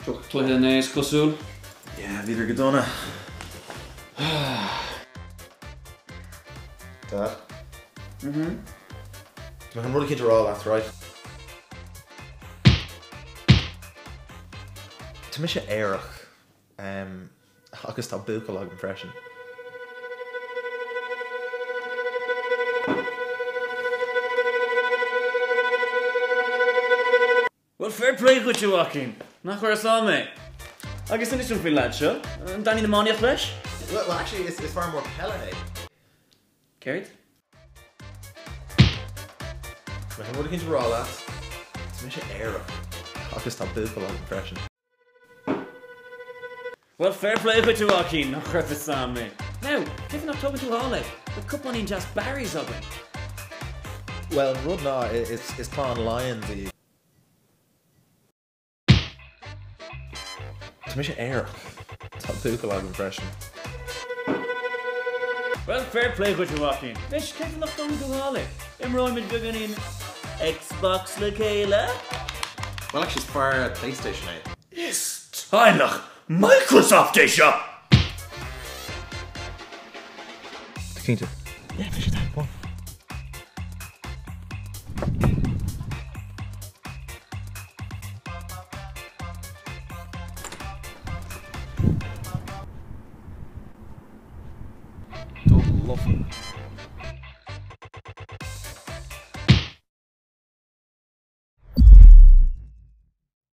Droch-chluiche inné is cosúil. Yeah, bhíodar go dona. Dad? Mm-hmm? Tá mé chun rud eicínt a rá leat, right? Tá mise aerach, agus tá buachaill agam freisin. Bhuel, fair play dhuit, a mhaicín! Nach raibh 'fhios a'm é? Agus inis dom faoin leaid seo. An dtaitníonn iománaíocht leis? Well, actually, is fear mór peile é. Céard? Tá mé chun rud eicínt a rá leat. Tá mise aerach. Agus tá buachaill agam freisin. Bhuel, fair play dhuit, a mhaicín! Nach raibh 'fhios a'm é? Now, cén fáth nach dtógann tú thall é? Tá cupáinín deas Barry's againn. Bhuel, an rud ná, is clann Lyons í. Tá mise aerach. Tá buachaill agam freisin. Bhuel, fair play dhuit, a mhaicín. Anois, cén fáth nach dtógann tú thall é? Imreoimid beagáinín Xbox le chéile? Bhuel, actually, is fear PlayStation é. Is teaghlach Microsoft é seo! Cinnte. Yeah, bhí siad.